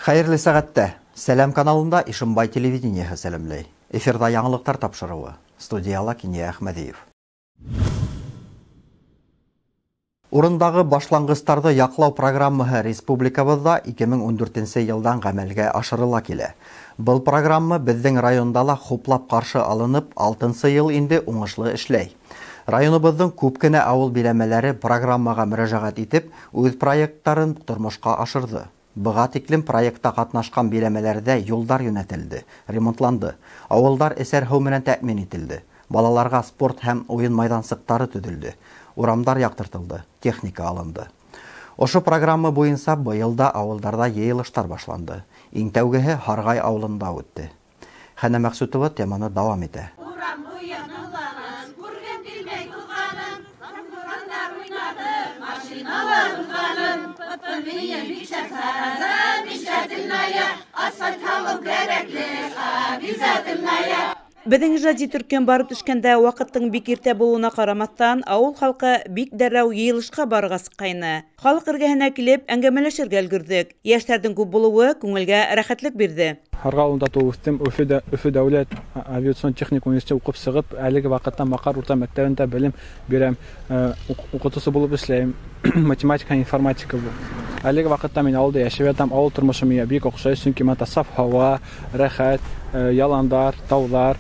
Хәйерле сәғәттә. Сәләм каналында Ишембай телевидениеһы сәләмләй. Эфирҙа яңылыҡтар тапшырыуы. Студияла Кинйә Әхмәҙиев. Урындағы башланғыстарҙы яҡлау программаһы республикабыҙҙа 2014 йылдан ғәмәлгә ашырыла килә. Был программа беҙҙең районда ла хуплап ҡаршы алынып, 6-нсы йыл инде уңышлы эшләй. Районыбыҙҙың күп кенә ауыл биләмәләре программаға мөрәжәғәт итеп, үҙ проекттарын тормошҡа ашырҙы. Быға тиклем проектта ҡатнашҡан биләмәләрҙә юлдар йүнәтелде, ремонтланды, ауылдар эсәр һыу менән тәьмин ителде, балаларға спорт һәм уйын майҙансыҡтары төҙөлдө, урамдар яҡтыртылды, техника алынды. Ошо программа буйынса быйыл да ауылдарҙа йыйылыштар башланды. Иң тәүгеһе Һарғай ауылында үтте. Хәнә Мәҡсүтова теманы дауам итә. Урам буйы күргем килмәй туҙғанын, бурандар уйнады, машиналар уҙғанын. Беҙҙең ижади төркөм барып төшкәндә ваҡыттың бик иртә булыуына ҡарамаҫтан, ауыл халҡы бик дәррәү йыйылышҡа барырға сыҡҡайны. Халыҡ эргәһенә килеп әңгәмәләшергә өлгөрҙөк. Йәштәрҙең күп булыуы күңелгә рәхәтлек бирҙе. Һарғай ауылында тыуып үҫтем. Өфө дәүләт авиацион техник университеты уҡып сығып, әлеге ваҡытта Маҡар урта мәктәбендә белем бирәм. Уҡытыусы булып эшләйем. Математика, информатика бу. Әлеге ваҡытта мин ауылда йәшәп ятам. Ауыл тормошо миңә бик оҡшай, сөнки бында саф һауа, рәхәт, яландар, тауҙар.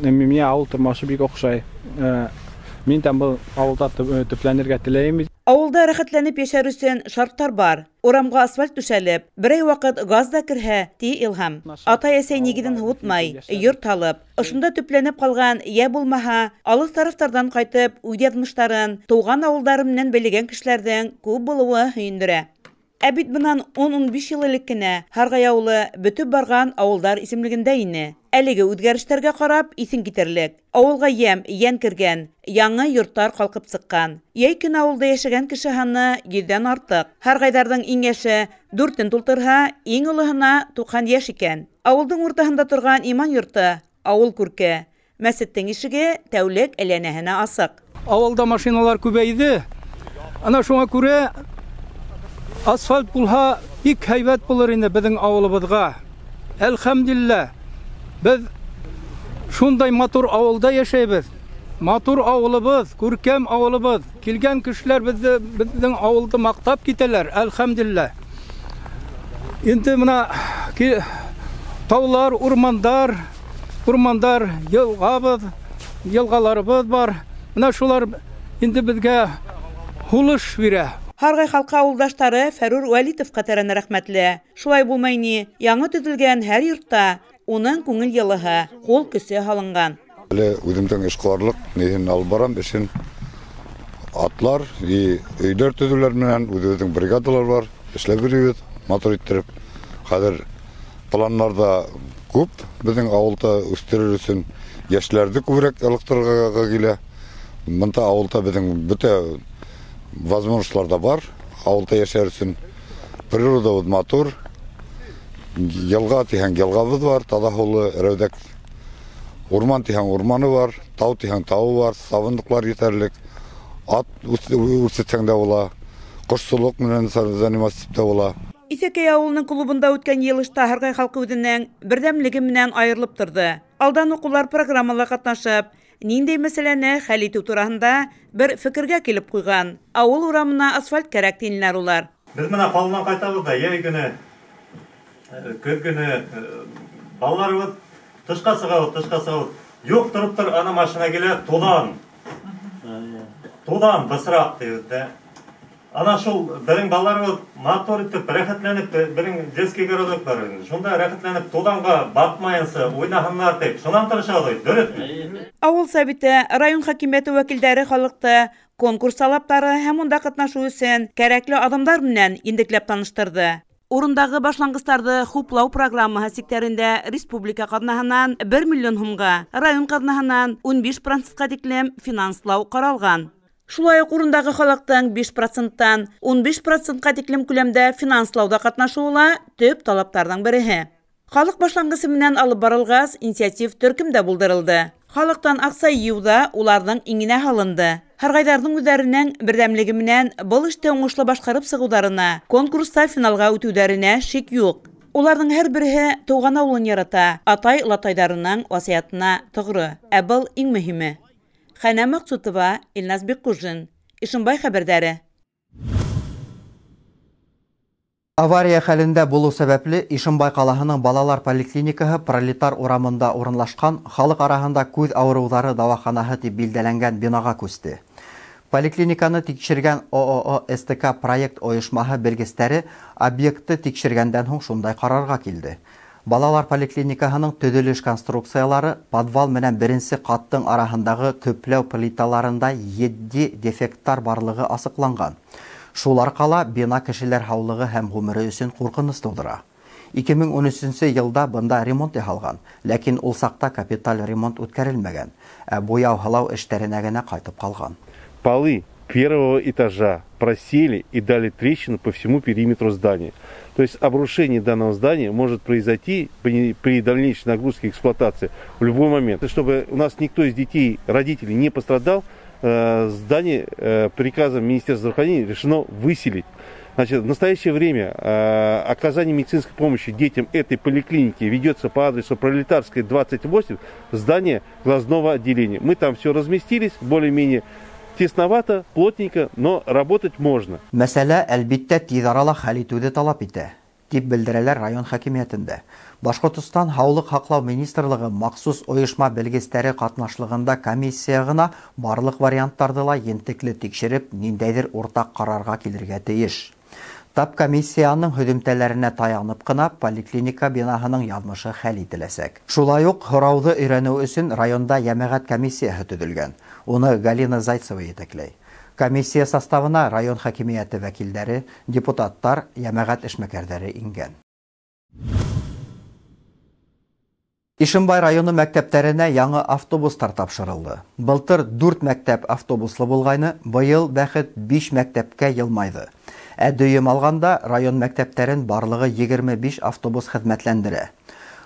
Миңә ауыл тормошо бик оҡшай. Мин дә был ауылда төпләнергә теләйем. Ауылда рәхәтләнеп йәшәр өсөн шарттар бар. Урамға асфальт түшәлеп, берәй ваҡыт газ да керһә, ти Илһам. Атай-әсәй нигеҙен һыуытмай, йорт һалып, ошонда төпләнеп ҡалған йә булмаһа, алыҫ тарафтарҙан ҡайтып, үҙ яҙмыштарын тыуған ауылдары менән бәйләгән кешеләрҙең күп булыуы һөйөндөрә. Ә бит бынан 10-15 йыл элек кенә Һарғай ауылы бөтөп барған ауылдар исемлегендә ине. Әлеге үҙгәрештәргә ҡарап иҫең китерлек. Ауылға йәм, йән кергән, яңы йорттар ҡалҡып сыҡҡан. Йәй көнө ауылда йәшәгән кеше һаны 100-дән артыҡ. Һарғайҙарҙың иң йәше 4-өн тултырһа, иң олоһона 90 йәш икән. Ауылдың уртаһында торған иман йорто ауыл күрке. Мәсеттең ишеге тәүлек әйләнәһенә асыҡ. Ауылда машиналар күбәйҙе. Ана шуңа күрә асфальт булһа бик һәйбәт булыр ине беҙҙең ауылыбыҙға. Әлхәмдүлилләһ, беҙ шундай матур ауылда йәшәйбеҙ. Матур ауылыбыҙ, күркәм ауылыбыҙ. Килгән кешеләр беҙҙең ауылды маҡтап китәләр, әлхәмдүлилләһ. Инде мына таулар, урмандар, урмандар, йылғабыҙ, йылғаларыбыҙ бар. Мына шулар инде беҙгә һулыш бирә. Һарғай халҡы ауылдаштары Фәрур Вәлитовҡа тәрән рәхмәтле. Шулай булмай ни, яңы төҙөлгән һәр йортта уның күңел йылыһы, ҡул көсө һалынған. Әле үҙемдең эшҡыуарлыҡ ниһен алып барам, эшен атлар, өйҙәр төҙөүләр менән үҙебеҙҙең бригадалар бар, эшләп йөрөйбөҙ, матур иттереп. Хәҙер планнар да күп беҙҙең ауылда үҫтерер өсөн йәштәрҙе күберәк ылыҡтырырға килә. Бында ауылда беҙҙең бөтә возможностьлар да бар, ауылда йәшәр өсөн. Природабыҙ матур, йылға тиһәң йылғабыҙ бар, таҙа һыулы Рәүҙәк. Урман тиһәң урманы бар, тау тиһәң тауы бар, сабынлыҡлар етерлек. Ат үрсетһәң дә була, ҡошсолоҡ менән заниматься итеп тә була. Иҫәкәй ауылының клубында үткән йыйылышта Һарғай халҡы үҙенең берҙәмлеге менән айырылып торҙо. Алдан уҡ улар программала ҡатнашып, ниндәй мәсьәләне хәл итеү тураһында бер фекергә килеп ҡуйған. Ауыл урамына асфальт кәрәк тинеләр улар. Беҙ мына ҡаланан ҡайтабыҙ да, йәй көнө, көҙ көнө, балаларыбыҙ тышҡа сығабыҙ, тышҡа сығабыҙ. Юҡ, тороп тор, ана машина килә, туҙан. Туҙан, бысраҡ тибеҙ ҙә. Ана шул беҙҙең балаларыбыҙ матур итеп, рәхәтләнеп, беҙҙең детский городок бар инде. Шунда рәхәтләнеп туҙанға батмайынса уйнаһыннар тип, шунан тырышабыҙ, дөрөҫмө? Ауыл советы, район хакимиәте вәкилдәре халыҡты конкурс талаптары һәм унда ҡатнашыу өсөн кәрәкле аҙымдар менән ентекләп таныштырҙы. Урындағы башланғыстарҙы хуплау программаһы сиктәрендә республика ҡаҙнаһынан 1 миллион һумға, район ҡаҙнаһынан 15%-ҡа тиклем финанслау ҡаралған. Шулай уҡ урындағы халыҡтың 5%-тан 15%-ҡа тиклем күләмдә финанслауҙа ҡатнашыуы ла төп талаптарҙың береһе. Халыҡ башланғысы менән алып барылғас, инициатив төркөм дә булдырылды. Халыҡтан аҡса йыйыу ҙа уларҙың иңенә һалынды. Һарғайҙарҙың үҙҙәренең берҙәмлеге менән был эште уңышлы башҡарып сығыуҙарына, конкурста финалға үтеүҙәренә шик юҡ. Уларҙың һәр береһе тыуған ауылын ярата, атай-олатайҙарының васыятына тоғро. Ә был иң мөһиме. Хәнә Маҡсутова, Илназ Бикҡужин, Ишембай хәбәрҙәре. Авария хәлендә булыу сәбәпле Ишембай ҡалаһының балалар поликлиникаһы Пролетар урамында урынлашҡан халыҡ араһында күҙ ауырыуҙары дауаханаһы тип билдәләнгән бинаға күсте. Поликлиниканы тикшергән ООО СТК проект ойошмаһы белгестәре объектты тикшергәндән һуң шундай ҡарарға килде. Балалар поликлиникаһының төҙөлөш конструкциялары подвал менән беренсе ҡаттың араһындағы көпләү плиталарында етди дефекттар барлығы асыҡланған. Шул арҡала бина кешеләр һаулығы һәм ғүмере өсөн ҡурҡыныс тыуҙыра. 2013 йылда бында ремонт яһалған, ләкин ул саҡта капиталь ремонт үткәрелмәгән, ә буяу-һылау эштәренә генә ҡайтып ҡалған. Полы первого этажа просели и дали трещину по всему периметру здания. То есть обрушение данного здания может произойти при дальнейшей нагрузке эксплуатации в любой момент. Чтобы у нас никто из детей, родителей не пострадал, здание приказом Министерства здравоохранения решено выселить. Значит, в настоящее время оказание медицинской помощи детям этой поликлиники ведется по адресу Пролетарской, 28, здание глазного отделения. Мы там все разместились, более-менее тесновато, плотненько, но работать можно. Мәсьәлә, әлбиттә, тиҙ арала хәл итеүҙе талап итә, тип белдерәләр район хакимиәтендә. Башҡортостан Һаулыҡ һаҡлау министрлығы махсус ойошма белгестәре ҡатнашлығында комиссия ғына барлыҡ варианттарҙы ла ентекле тикшереп, ниндәйҙер уртаҡ ҡарарға килергә тейеш. Тап комиссияның һөҙөмтәләренә таянып ҡына поликлиника бинаһының яҙмышы хәл ителәсәк. Шулай уҡ һорауҙы өйрәнеү өсөн районда йәмәғәт комиссияһы төҙөлгән. Уны Галина Зайцева етәкләй. Комиссия составына район хакимиәте вәкилдәре, депутаттар, йәмәғәт эшмәкәрҙәре ингән. Ишембай районы мәктәптәренә яңы автобустар тапшырылды. Былтыр 4 мәктәп автобуслы булғайны, быйыл бәхет 5 мәктәпкә йылмайҙы. Ә дөйөм алғанда район мәктәптәрен барлығы 25 автобус хеҙмәтләндерә.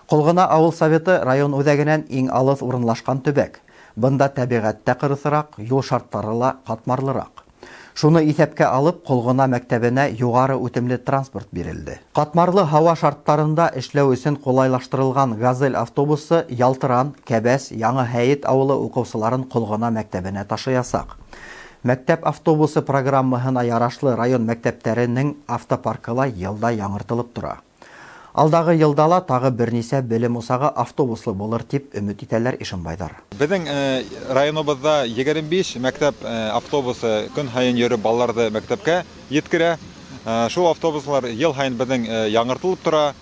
Ҡолғона ауыл советы район үҙәгенән иң алыҫ урынлашҡан төбәк. Бында тәбиғәт тә ҡырыҫыраҡ, юл шарттары ла ҡатмарлыраҡ. Шуны иҫәпкә алып, Ҡолғона мәктәбенә юғары үтемле транспорт бирелде. Ҡатмарлы һауа шарттарында эшләү өсөн ҡулайлаштырылған «Газель» автобусы Ялтыран, Кәбәс, Яңы Һәйет ауылы уҡыусыларын Ҡолғона мәктәбенә ташыясаҡ. Мәктәп автобусы программаһына ярашлы район мәктәптәренең автопаркы ла йылда яңыртылып тора. Алдағы йылда ла тағы бер нисә белем усағы автобуслы булыр тип өмөт итәләр ишембайҙар. Беҙҙең районыбыҙҙа 25 мәктәп автобусы көн һайын йөрөп балаларҙы мәктәпкә еткерә. Шул автобуслар йыл һайын беҙҙең яңыртылып тора.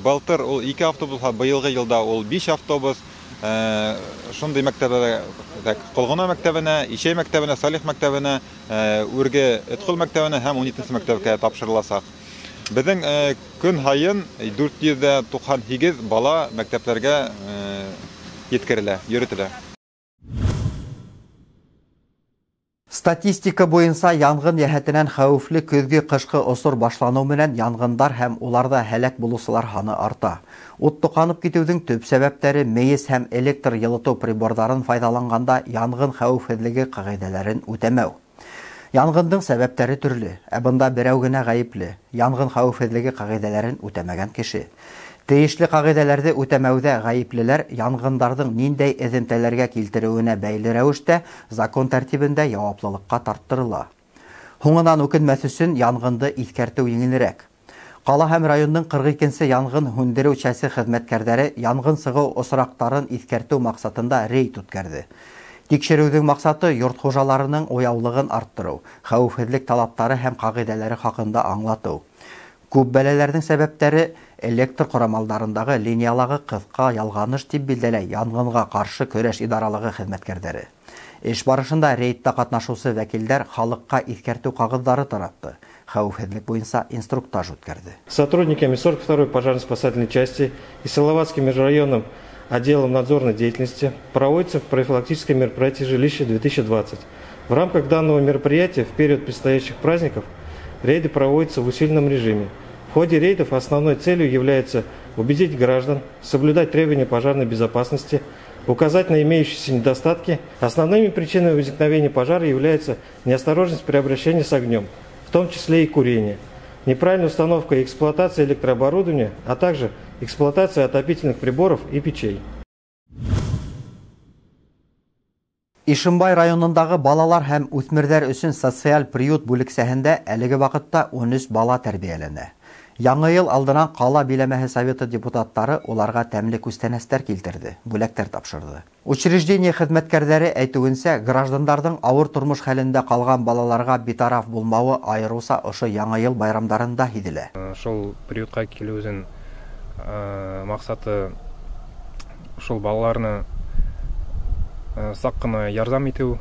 Былтыр ул 2 автобус, быйылғы йылда ул 5 автобус. Шундай мәктәбе Ҡолғона мәктәбенә, Ишәй мәктәбенә, Салих мәктәбенә, Үрге Өтҡол мәктәбенә һәм 17 мәктәпкә тапшырыласаҡ. Беҙҙең көн һайын 498 бала мәктәптәргә еткерелә, йөрөтөлә. Статистика буйынса янғын йәһәтенән хәүефле көҙгө ҡышҡы осор башланыу менән янғындар һәм уларҙа һәләк булыусылар һаны арта. Ут тоҡанып китеүҙең төп сәбәптәре мейес һәм электр йылытыу приборҙарын файҙаланғанда янғын хәүефһеҙлеге ҡағиҙәләрен үтәмәү. Янғындың сәбәптәре төрлө, ә бында берәү генә ғәйепле – янғын хәүефһеҙлеге ҡағиҙәләрен үтәмәгән кеше. Тейешле ҡағиҙәләрҙе үтәмәүҙә ғәйеплеләр янғындарҙың ниндәй эҙемтәләргә килтереүенә бәйле рәүештә закон тәртибендә яуаплылыҡҡа тарттырыла. Һуңынан үкенмәҫ өсөн янғынды иҫкәртеү еңелерәк. Ҡала һәм райондың 42-нсе янғын һүндереү часте хеҙмәткәрҙәре янғын сығыу осраҡтарын иҫкәртеү маҡсатында рейд үткәрҙе. Тикшереүҙең маҡсаты йорт хужаларының уяулығын арттырыу, хәүефһеҙлек талаптары һәм ҡағиҙәләре хаҡында аңлатыу. Күп бәләләрҙең сәбәптәре электр ҡорамалдарындағы линиялағы ҡыҫҡа ялғаныш тип билдәләй янғынға ҡаршы көрәш идаралығы хеҙмәткәрҙәре. Эш барышында рейдта ҡатнашыусы вәкилдәр халыҡҡа иҫкәртеү ҡағыҙҙары таратты, хәүефһеҙлек буйынса инструктаж үткәрҙе. Сотрудниками 42-й пожарно-спасательной части и Салаватским межрайонным отделом надзорной деятельности проводится профилактическое мероприятие «Жилище 2020». В рамках данного мероприятия в период предстоящих праздников рейды проводятся в усиленном режиме. В ходе рейдов основной целью является убедить граждан соблюдать требования пожарной безопасности, указать на имеющиеся недостатки. Основными причинами возникновения пожара являются неосторожность при обращении с огнем, в том числе и курение, неправильная установка и эксплуатация электрооборудования, а также эксплуатация отопительных приборов и печей. Ишембай районындағы балалар һәм үҫмерҙәр өсөн социаль приют бүлексәһендә әлеге ваҡытта 13 бала тәрбиәләнә. Яңы йыл алдынан ҡала биләмәһе советы депутаттары уларға тәмле күстәнәстәр килтерҙе, бүләктәр тапшырҙы. Учреждение хеҙмәткәрҙәре әйтеүенсә, граждандарҙың ауыр тормош хәлендә ҡалған балаларға битараф булмауы айырыуса ошо яңы йыл байрамдарында һиҙелә. Шул приютҡа килеүҙең маҡсаты шул балаларны саҡ ҡына ярҙам итеү,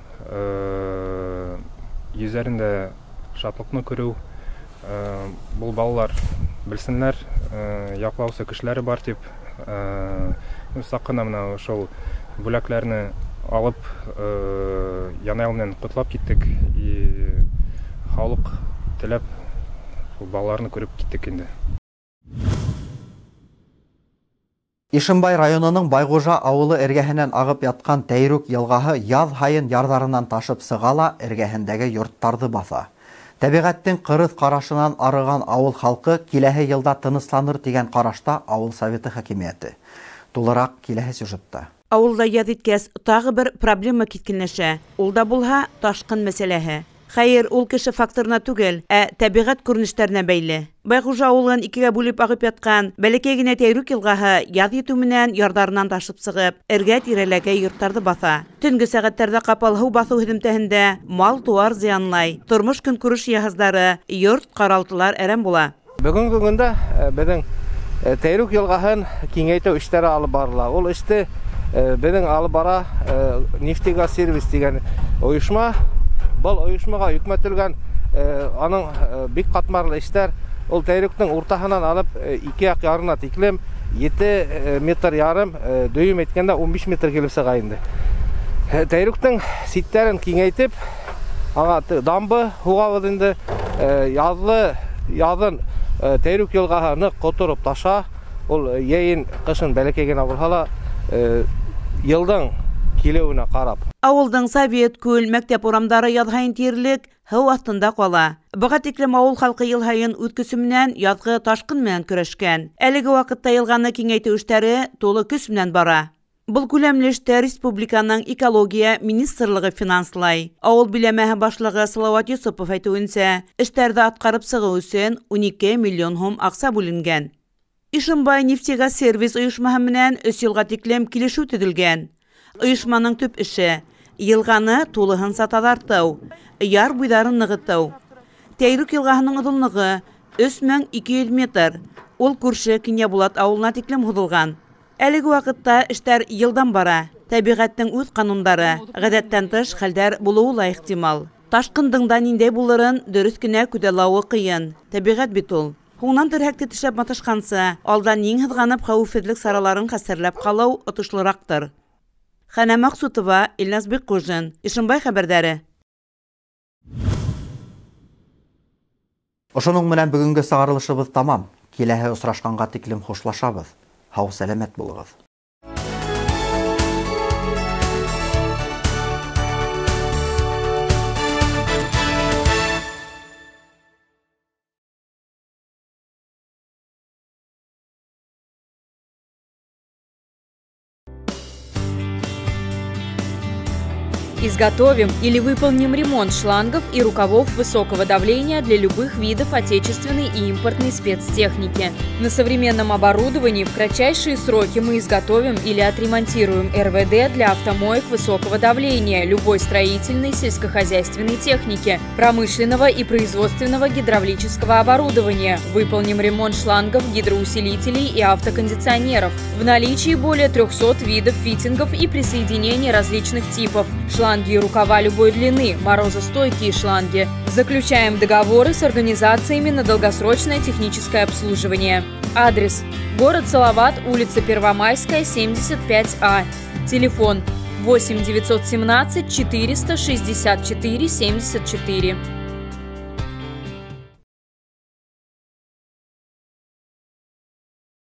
йөҙҙәрендә шатлыҡны күреү. Был балалар белсенләр, яҡлаусы кешеләре бар тип, саҡ ҡына мына шул бүләкләрне алып, яңы йыл менән ҡотлап киттек, и һаулыҡ теләп шул балаларны күреп киттек инде. Ишембай районының Байғужа ауылы эргәһенән ағып ятҡан Тәйрүк йылғаһы яҙ һайын ярҙарынан ташып сыға ла эргәһендәге йорттарҙы баҫа. Тәбиғәттең ҡырыҫ ҡарашынан арыған ауыл халҡы киләһе йылда тынысланыр тигән ҡарашта ауыл советы хакимиәте. Тулыраҡ киләһе сюжетта. Ауылда яҙ иткәс тағы бер проблема киҫкенләшә. Ул да булһа ташҡын мәсьәләһе. Хәйер, ул кеше факторына түгел, ә тәбиғәт күренештәренә бәйле. Байғужа ауылын икегә бүлеп ағып ятҡан бәләкәй генә Тәйрүк йылғаһы яҙ етеү менән ярҙарынан ташып сығып, эргә тирәләге йорттарҙы баҫа. Төнгө сәғәттәрҙә ҡапал һыу баҫыу һөҙөмтәһендә мал-тыуар зыянлай, тормош көнкүреш йыһаздары, йорт ҡаралтылар әрәм була. Бөгөнгө көндә беҙҙең Тәйрүк йылғаһын киңәйтеү эштәре алып барыла. Ул эште беҙҙең алып бара Нефтегазсервис тигән ойошма. Был ойошмаға йөкмәтелгән аның бик ҡатмарлы эштәр. Ул Тәйрүктең уртаһынан алып ике яҡ ярына тиклем 7 метр ярым, дөйөм әйткәндә 15 метр килеп сыға инде. Тәйрүктең ситтәрен киңәйтеп, аңа дамбы һуғабыҙ инде. Яҙлы яҙын Тәйрүк йылғаһы ныҡ ҡотороп таша. Ул йәйен ҡышын бәләкәй генә булһа ла йылдың килеүенә ҡарап. Ауылдың Совет, Күл, мәктәп урамдары яҙ һайын тиерлек һыу аҫтында ҡала. Быға тиклем ауыл халҡы йыл һайын үҙ көсө менән яҙғы ташҡын менән көрәшкән. Әлеге ваҡытта йылғаны киңәйтеү эштәре тулы көс менән бара. Был күләмле эштә республиканың экология министрлығы финанслай. Ауыл биләмәһе башлығы Салауат Йосопов әйтеүенсә, эштәрҙе атҡарып сығыу өсөн 12 миллион һум аҡса бүленгән. Ишембай Нефтегазсервис ойошмаһы менән 3 йылға тиклем килешеү төҙөлгән. Ойошманың төп эше йылғаны тулыһынса таҙартыу, яр буйҙарын нығытыу. Тәйрүк йылғаһының оҙонлоғо 3200 метр. Ул күрше Кинйәбулат ауылына тиклем һуҙылған. Әлеге ваҡытта эштәр йылдан бара. Тәбиғәттең үҙ ҡанундары, ғәҙәттән тыш хәлдәр булыуы ла ихтимал. Ташҡындың да ниндәй булырын дөрөҫ кенә күҙаллауы ҡыйын. Тәбиғәт бит ул. Һуңынан терһәкте тешләп маташҡансы, алдан ең һыҙғанып хәүефһеҙлек сараларын хәстәрләп ҡалыу отошлораҡтыр. Хәнә Маҡсутова, Илназ Бикҡужин, Ишембай хәбәрҙәре. Ошоноң менән бөгөнгө сығарылышыбыҙ тамам. Киләһе осрашҡанға тиклем хушлашабыҙ. Һау сәләмәт булығыҙ. Изготовим или выполним ремонт шлангов и рукавов высокого давления для любых видов отечественной и импортной спецтехники. На современном оборудовании в кратчайшие сроки мы изготовим или отремонтируем РВД для автомоек высокого давления, любой строительной, сельскохозяйственной техники, промышленного и производственного гидравлического оборудования. Выполним ремонт шлангов, гидроусилителей и автокондиционеров. В наличии более 300 видов фитингов и присоединений различных типов. Шланги и рукава любой длины, морозостойкие шланги. Заключаем договоры с организациями на долгосрочное техническое обслуживание. Адрес: город Салават, улица Первомайская, 75А. Телефон 8 917 464 74.